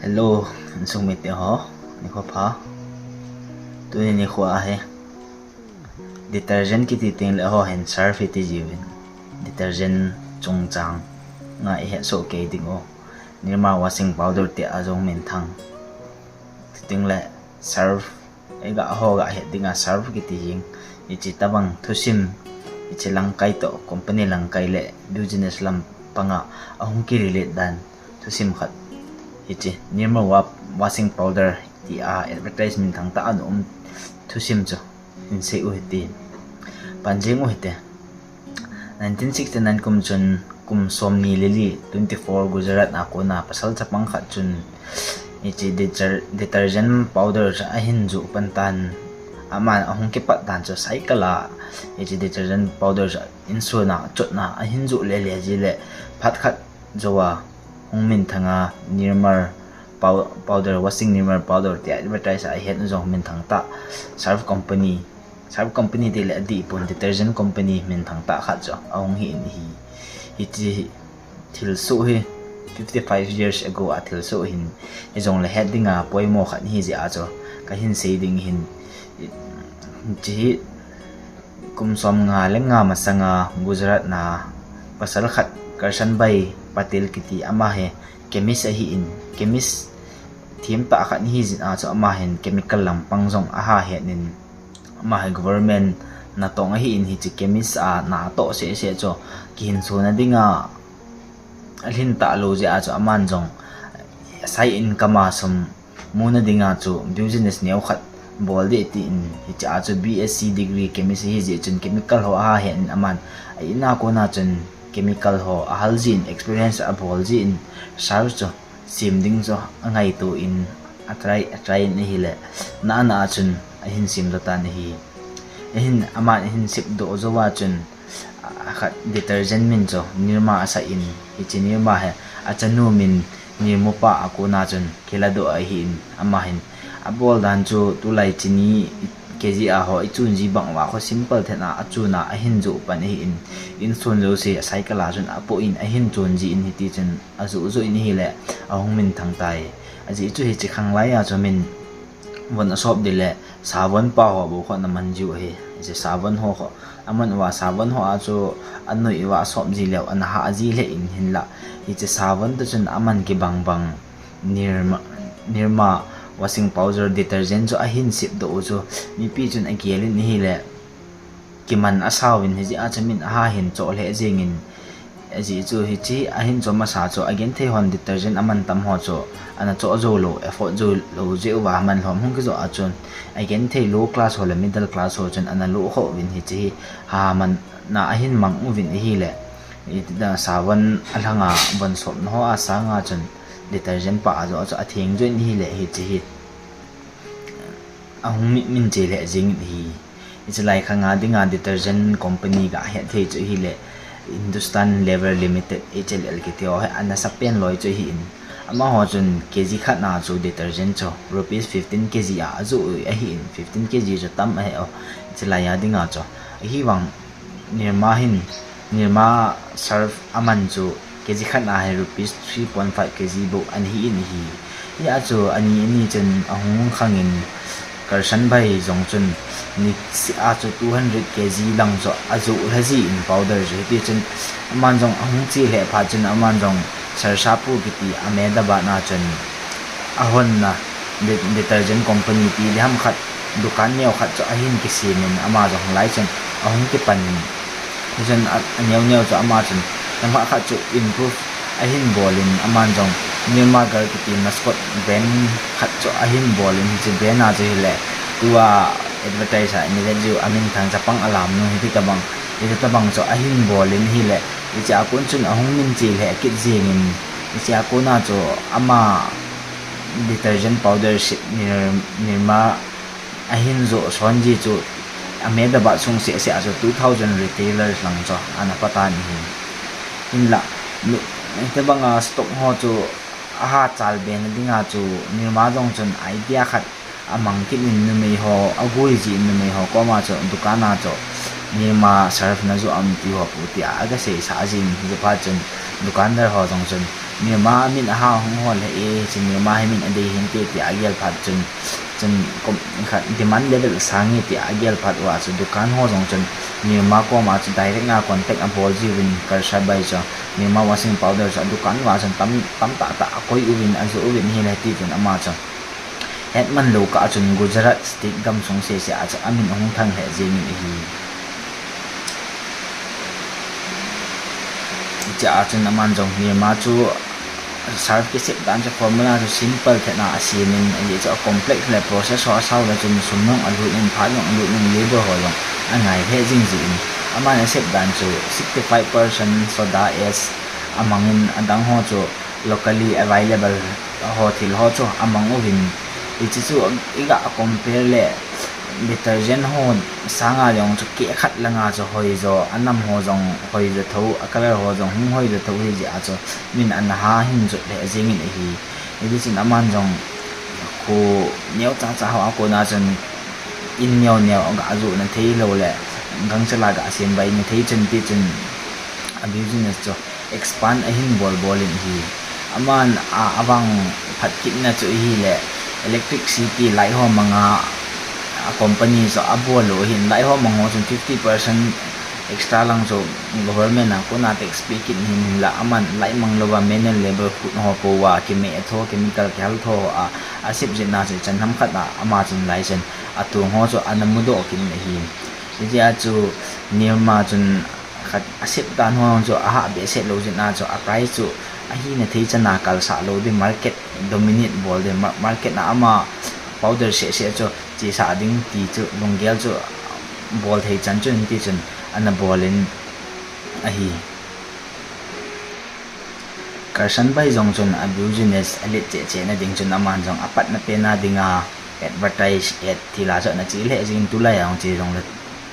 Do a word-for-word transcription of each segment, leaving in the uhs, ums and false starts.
Hello, insung mite ho, nikho pha. Tuni nikho ahi. Detergent kiti teng le ho hin surf iti jiuvin. Detergent chungchang nga ihet soh kei ding u. Nirma washing powder tia jong minthang. Teng le surf, eiho ga het dinga surf kiti jing. Hiche tabang thusim, hiche langkai toh, company langkai le business lampanga ahung ki relate dan thusim khat. Hiche Nirma wa-, washing powder tia advertise minthang tah a ana um thusim chu hin sei u hite. Pan jing u hite. Nineteen sixty-nine kum chun, kum somni le li, twenty-four, Gujarat a kona pasal chapang khat chun hiche deter-, detergent powder chu ahin joh pan tan. Aman ahung kipat dan chu cycle a hiche detergent powder chu insung a chotna ahin joh le le ji le, phat khat jouva hung minthang a Nirma pow-, powder, washing Nirma powder tia advertise a ihet u jong minthang tah, surf company, surf company ti le adih pon, detergent company minthang tah khat chu ahung hi in ahi. Hiche thilsoh hi fifty-five years ago a thilsoh ahin, hijongle het dinga poimo khat ahi jeh a chu kahin sei ding ahin. Hiche hi kum somnga le nga masanga Gujarat a pasal khat Karshanbhai Patel kiti, ama hi chemist ahin, chemist themtah khat ahi jeh a chu ama hin chemical lampang jong aha het in, ama hi government natong ahin, hiche chemist a natoh seh seh chu kihinsona dinga alhin talou jeh a chu aman jong side income a sum muna dinga chu business neo khat bol ding tin, hiche a chu B Sc degree chemist ahi jeh chun chemical ho aha het in, aman a in a kona chun chemical ho ahal jin, experience abol jin, surf chu sem ding chu angaito in, atry, atry in ahile, na na a chun ahin sem doh tan ahi. Ahin, aman ahin sem doh jouva chun, a, khat detergent min chu Nirma asah in, hiche Nirma hi achanu min Nirmapa a kona chun kiladoh ahin, ama hin abol dan chu tulai chini kg a ho ichun ji bang uva kho simple thet a achun a ahin joh pan ahin, insung jouse cycle a chun apoh in ahin chon jin, hiti chun ajoh joh in ahile ahung minthang tai. Ajeh chu hiche khanglai a chu min von asop ding le savon pa ho bou kho ana man jiu ahi. Hiche savon ho kho aman uva, savon ho a chu anoi uva asop ji leu ana hah ji lheh in, hinla hiche savon toh chun aman kibang bang Nirma, Nirma washing powder detergent chu ahin sem doh u chu mipi chun agel in ahile, kiman asauvin, hijeh a chu min aha hin choh lheh jengin, ajeh chu hiche ahin choh masa chu agenthei hon detergent aman tam ho chu ana choh jou lou, afford jou lou jeh uva, man lhom hung kijoh a chun agenthei low class ho le middle class ho chun ana lo kho uvin, hiche hi ha man na ahin mang uvin ahile, iti da savon alhanga von sopna ho a sanga chun detergent pa a joh chu atheng joh in ahile, hiche hi ahung min, min che lheh jengin ahi. Hiche lai khanga dinga detergent company ga het thei chu ahile, Hindustan Lever Limited, H L L kiti ho hi ana sapen loi chu ahin. Amaho chun kg khat na chu detergent chu rupees fifteen kg a ajoh u ahin, fifteen kg chu tam ahi o. Hiche lai a dinga chu. Ahivang Nirma hin, Nirma surf aman chu kg khat na hi rupees three point five kg bou ana hi in ahi. Hia chu ani ani chun ahung khangin, Karshanbhai jong chun niseh a chu two hundred kg lang chu ajoh lha jin powder chu, hiti chun aman jong ahung che lheh phat chun aman jong Sarsapu kiti Ahmedabad na chun ahonna de-, detergent company ti le ham khat, dukan neo khat chu ahin kisem in, ama jong lai chun ahung kipan in, hichun a, aneo neo chu ama chun nangma khat chu improve ahin bol in, aman jong Nirma Girl kiti mascot brand khat chu ahin bol in, hiche brand a chu hile tua advertise a ivet jiu a minthang chapang alam nu hiti tabang, hiti tabang chu ahin bol in ahile, hiche a kon chun ahung min che lheh kit jengin, hiche a kona chu ama detergent powder set Nir-, Nirma ahin joh son ji chu Ahmedabad sung seh seh a chu two thousand retailers lang chu ana patan ahi. Hinla, nu-, hitobanga stock ho chu aha chalbe na dinga chu Nirma jong chun idea khat amang kit in, numei ho, agui jin numei ho koma chu dukan a chu Nirma surf na joh am ti ho pu tia aga seisah jin, hijeh phat chun dukandar ho jong chun Nirma min aha hung hol he e, chun Nirma hi min adei hin te, tia agel phat chun, chun kom-, khat demand level sang e, tia agel phat uva chu dukan ho jong chun Nirma koma chu direct a contact abol jiuvin, Karshan bai chu Nirma washing powder chu adukan uva chun tam, tam tah tah akoi uvin, ajoh uvin ahile, ti chun ama chu hetman lou kah a chun Gujarat state gamsung sese a chu amin ahung thang lheh jengin ahi. Hiche a chun aman jong Nirma chu surf kisep dan chu formula chu simple thet a asemin, ajeh chu a complex le process ho asao le chun sum jong alut in, phat jong alut in, labour ho jong angai lheh jing jeh in, aman asep dan chu sixty five percent soda ash amangin, adang ho chu locally available ho thil ho chu amang uvin, hiche chu iga compare le detergent ho sanga jong chu keh khat langa chu hoi jo, anam ho jong hoi jo tho, a color ho jong hung hoi jo tho, hijeh a chu min ana ha hin jot lheh jengin ahi. Hitichun aman jong kho neocha cha ho a kona chun in neo neo ga joh na thei lou le, gangchel a ga sem bai na thei chun, tichun a business chu expand ahin bol bol in ahi. Aman a, avang phat kitna chu ahile electricity light ho manga a company chu abol lou ahin, light ho mang ho chun fifty percent extra lang chu government a kona tax pay kit ahin, hinla aman light mang louva manual labour khut ho pouva kimeh tho, chemical kihal tho ho a, asep jeh na chu ichan ham khat a ama chun license atong ho chu ana mudoh kit in ahi. Hijeh a chu Nirma chun khat asep dan ho chu ahah behseh lou jeh na chu a price chu ahina thei chan a kalsah lou ding, market dominate bol ding, ma-, market a ama powder seh seh chu chesah ding ti chu lunggel chu bol thei chan chun, tichun ana bol in ahi. Karshan bai jong chun a business alet cheh cheh na ding chun aman jong apatna pen a dinga advertise, ad thil a chu ana che lheh jingin, tulai a jong che jongle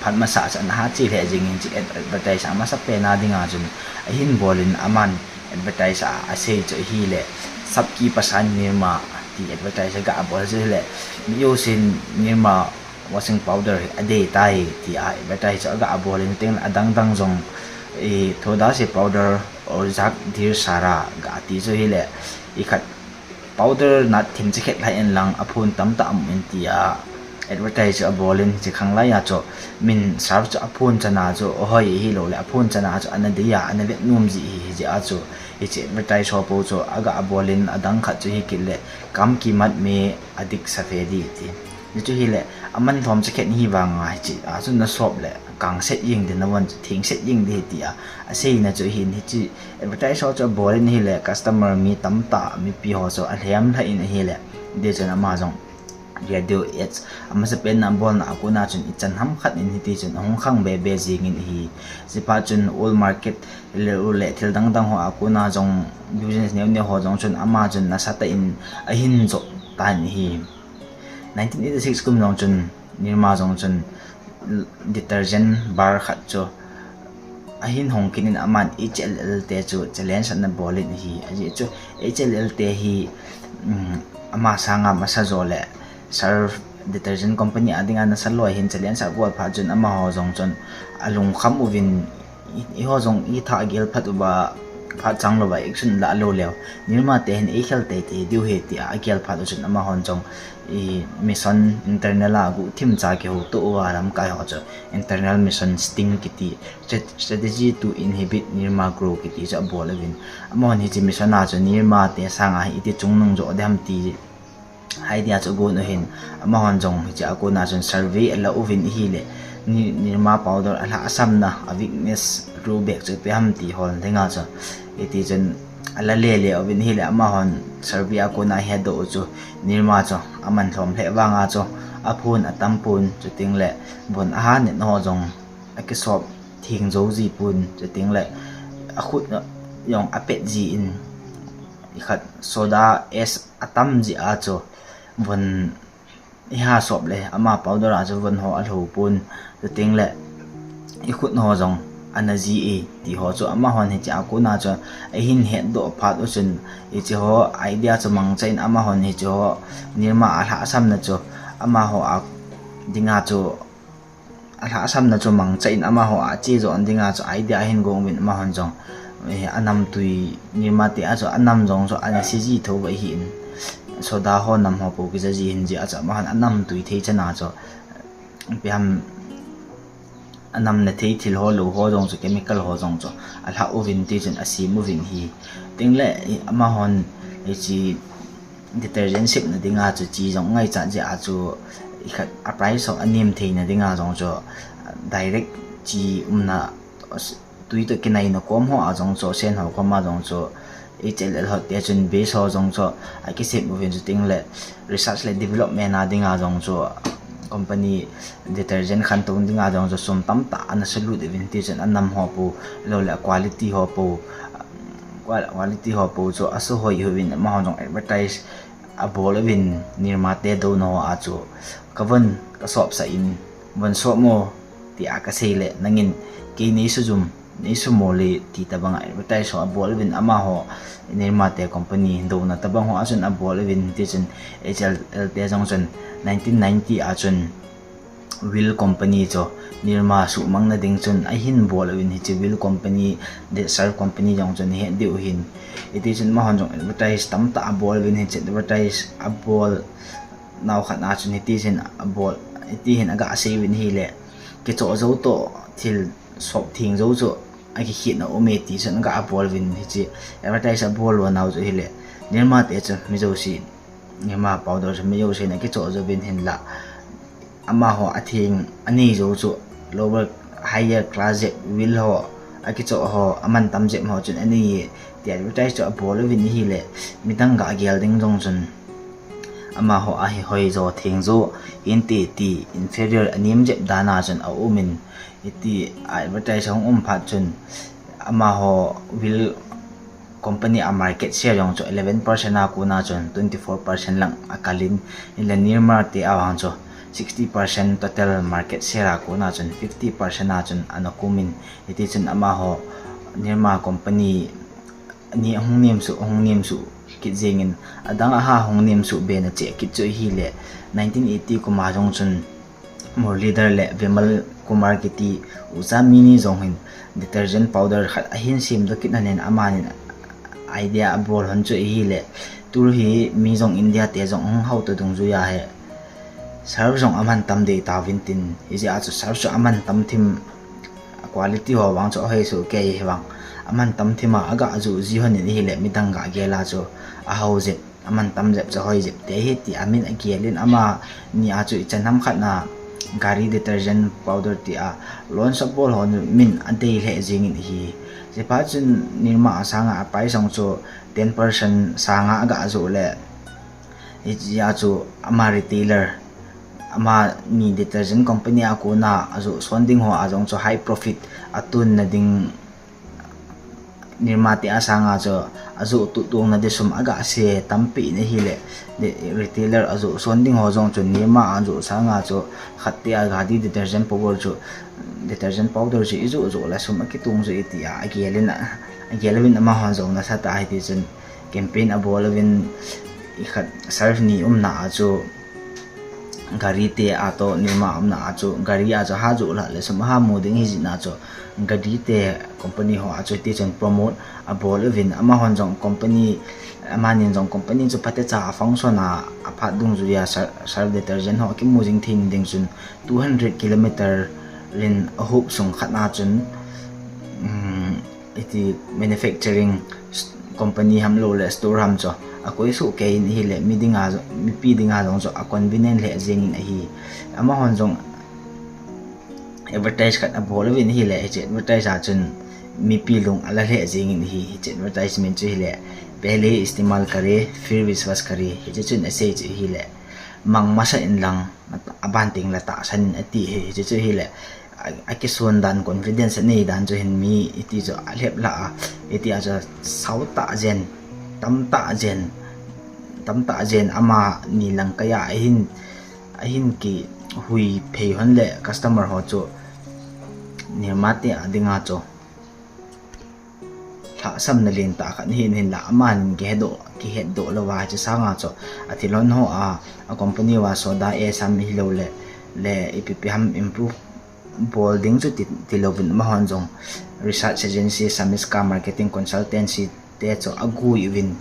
phat masa chu ana ha che lheh jingin, hiche ad-, advertise amasa pen a dinga chun ahin bol in, aman advertise a asei chu ahile, Sabki Pasand Nirma ti advertise aga bol chu ahile, mi jousen Nirma washing powder hi adei tai, tia advertise chu aga bol in, tin adang dang jong, eh, Thoda Se Powder aur Jhag Diya Sara ga ti chu ahile, ikhat powder nat thim chekhet lhai in lang aphun tamtah um in, tia advertise chu abol in, hiche khanglai a chu min surf chu aphun chan a chu ahoi hilou le aphun chan a chu ana dei a, ana vet nom ji ahi, hijeh a chu hiche advertise ho pou chu aga bol in, adang khat chu hi kit le Kam Kimat Mein Adhik Safedi ti. Hichu hile aman lhom chekhet hi vanga hiche a chu na sop le kangset jeng ding, na von chu thengset jeng ding ahi, tia aseina chu ahin, hiche advertise ho chu abol in ahile customer mi tamtah, mipi ho chu alhem lhah in ahile, hitichun ama jong radio ads amasa pen a abolna a kona chun ichan ham khat in hitichun ahung khang be be jengin ahi. Hiche phat chun old market le, le thil dang dang ho a kona jong business neo neo ho jong chun ama chun nasatah in ahin jot tan ahi. Nineteen eighty-six kum jong chun Nirma jong chun detergent bar khat chu ahin hong kit in, aman H L L te chu challenge ana bol in ahi. Ajeh chu H L L te hi, um, ama sanga masa jo le Surf detergent company a dinga nasa loi hin challenge abol phat chun amaho jong chun alungkham uvin, eiho jong ithah agel phat uva, phat chang louva action la lou leu, Nirma te hin eikhel teitei diu ahi tia agel phat u chun amahon jong mission internal a guhthim cha kihoutoh uva lamkai ho chu internal mission Sting kiti, stra-, strategy to inhibit Nirma grow kiti chu abol uvin, amahon hiche mission a chu Nirma te sanga hi iti chungnung jo ding ham ti idea chu agon u hin, amahon jong hiche a kona chun survey ala uvin ahile, Ni-, Nirma powder alhahsamna, a weakness, drawback chu ipi ham ti hol dinga chu, hitichun ala lele uvin ahile, amahon survey a kona ahedoh u chu Nirma chu aman lhom lheh vanga chu aphun atam pon, chuteng le von ahanet ho jong akisop theng jou ji pon, chuteng le akhut jong apet ji in, ikhat soda ash atam jeh a chu von iha sop le ama powder a chu von ho alho pon, chuteng le ikhut ho jong ana ji e ti ho chu amahon hiche a kona chu ahin hetdoh phat u chun, hiche ho idea chu mangcha in amahon hiche ho Nirma alhahsamna chu amaho a dinga chu, alhahsamna chu mangcha in amaho a che jo dinga chu idea ahin gong uvin, amahon jong Eh, anamtui Nirma te a chu anam jong chu ana seiji thou va hin. Soda ho nam ho pou kija ji hin ji a chu amahon anamtui thei chana chu. Ipi ham anamna thei thil ho lou ho jong chu chemical ho jong chu alha uvin ti chun asem uvin hi. Tengle amahon hiche detergent sepna dinga chu chi jong ngaichat jeh a chu ikhat a price ho anem theina dinga jong chu direct chi umna tui toh kinaina kom ho a jong chu, sen ho kom a jong chu, H L L ho te chun base ho jong chu akisem uvin chutengle research le development a dinga jong chu company detergent khantou dinga jong chu sum tamtah ana sulut uvin ti chun anam ho pou, lou le quality ho pou, qual-, quality ho pou chu asuhoi uvin amahon jong advertise abol uvin Nirma te douna ho a chu kavon kasopsah in, von sop mo tia kasei le nangin kei nei sujum, nei sumo le ti tobanga advertise ho abol uvin amaho Nirma te company douna tobang ho a chun abol uvin ti chun H L L te jong chun nineteen ninety a chun Wheel company chu Nirma suhmangna ding chun ahin bol uvin hiche Wheel company, Surf company jong chun het diu hin. Hiti chun amahon jong advertise tamtah abol uvin hiche advertise abol nau khat a chun hiti hin abol, hiti hin aga sei uvin hile kichoh jou toh thil sop theng jou chu akikhetna um e ti chun aga bol uvin hiche advertise abol lou nau chu hile Nirma te chu mi jouse, Nirma powder chu mi jousen akichoh jouvin hinla amaho atheng anei jou chu lower higher class jep Wheel ho akichoh ho amantam jep ho chun anei e ti advertise chu abol uvin ahile midang ga gel ding jong chun amaho ahi hoi jo theng jo inte ti inferior anem jep dan a chun aumin hiti advertise ahung um phat chun amaho Wheel company a market share jong chu eleven percent a kona chun twenty four percent lang akalin, hinla Nirma te a vang chu sixty percent total market share a kona chun fifty percent a chun ana kumin, hiti chun amaho Nirma company ni ahung nemsuh, ahung nemsuh kit jengin, adang aha hung nemsuh be na cheh kit chu ahile nineteen eighty kum a jong chun Muralidhar le Vimal Kumar kiti ucha mi ni jong hin detergent powder khat ahin semdoh kit nanin amanin idea abol hon chu ahile, tul hi mi jong India te jong ahung hao to dungjuiya hi Surf jong aman tam dei tauvin tin, hijeh a chu Surf chu aman tam thim, quality ho vang chu ahoi soh kei hi vang, aman tam thim a aga joh ji hon in ahile midang ga gel a chu ahao jep, aman tam jep chu ahoi jep te hi ti amin agel in amani a chu ichan ham khat na gari detergent powder tia launch abol ho min adei lheh jengin ahi. Chuphat chun Nirma a sanga a price jong chu ten percent sanga aga joh le hijeh a chu ama retailer, amani detergent company a kona ajoh son ding ho a jong chu high profit atonna ding Nirma te a sanga chu ajoh totongna ding sum aga se tampi in ahile retailer ajoh son ding ho jong chu Nirma a ajoh sanga chu khat te a gari detergent powder chu, detergent powder chu ijoh joh le sum akitong joh e tia agel in, agel uvin amahon jong nasatah a hiti chun campaign abol uvin ikhat Surf ni umna a chu gari te a toh Nirma umna a chu gari a chu ha joh lah le sum aha mu ding hijeh a chu gari te company ho a chu hiti chun promote abol uvin amahon jong company, amanin jong company chu phatecha a function a aphat dungjuiya Surf, Surf detergent ho akimu jing thei ding chun two hundred kilometer len ahup sung khat a chun, um, iti manufacturing company ham lou le store ham chu akoi soh kei in ahile mi dinga, mipi dinga jong chu a convenient lheh jengin ahi. Amahon jong advertise khat abol uvin ahile hiche advertise a chun mipi lung ala lheh jengin ahi. Hiche advertisement chu hile Pehle Istemal Kare, Phir Vishwas Kare, hiche chun asei chu hile mang masa in lang aban teng le tahsan in ati hi, hiche chu hile akison dan, confidence anei dan chu hin mi iti chu alhep lah a, iti a chu sao tah jen, tam tah jen, tam tah jen amani lang kaiya ahin, ahin kihui phei hon le customer ho chu Nirma te a dinga chu lhahsamna lentah khat ahin, hinla amanin kihetdoh, kihetdoh louva hiche sanga chu athil hon ho a, a company uva soda ash ham hilou le, le ipi pi ham improve, bol ding chu ti, tilouvin amahon jong research agency, Samiska Marketing Consultancy te chu agui uvin.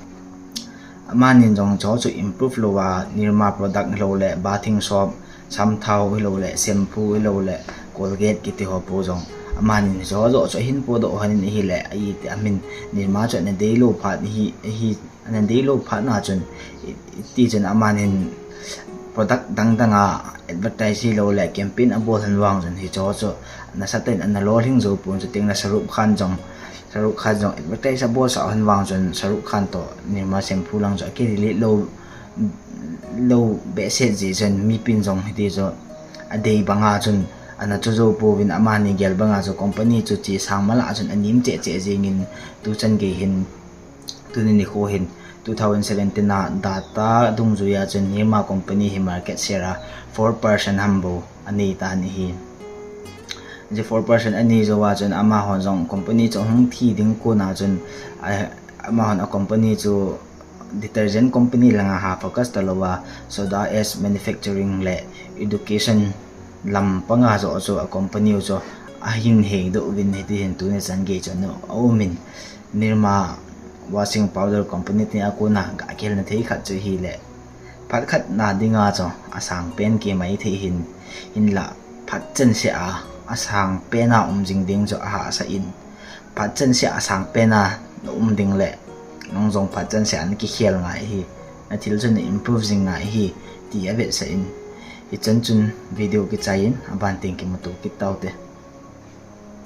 Amanin jong chu chu improve louva, Nirma product hilou le, bathing soap, samthao hilou le, shampoo hilou le, Colgate kiti ho po jong amanin chu chu chu ahin podoh hon in ahile, ahi ti amin Nirma chu ana deilou phat hi, hi ana deilou phat na chun, i, i ti chun amanin product dang dang a advertise hilou le campaign abol hon vang chun hichu chu nasatah in ana lolhing jou pon, chuteng le Shahrukh Khan jong, Shahrukh Khan jong advertise abol sah hon vang chun Shahrukh Khan toh Nirma shampoo lang chu akirelate lou, lou behseh jeh chun mipin jong hiti chu adei banga chun ana chu jou pouvin, amani gel banga chu company chu che sang mala chun anem cheh cheh jengin tuchan gei hin, tuni nikho hin two thousand seventeen a data dungjuia chun Nirma company hi market share a four percent ham bou anei tan ahi. Hiche four percent anei jouva chun amahon jong company chu ahung thi ding kona chun, a, amahon a company chu detergent company langa ha focus talouva, soda ash manufacturing le education lam panga joh chu a company u chu ahin heidoh uvin, hiti hin tuni chan gei chun aumin, Nirma washing powder company tia kona gakihilna thei khat chu ahile, phat khat na dinga chu asang pen kei maithei hin, hinla phat chenseh a asang pen a um jing ding chu ahahsa in, phat chenseh a asang pen a naum ding le nang jong phat chenseh a nakikhel ngai hi, nathil chu na improve jing ngai hi, ti avetsah in, hichan chun video kichai in aban teng kimuto kit taute.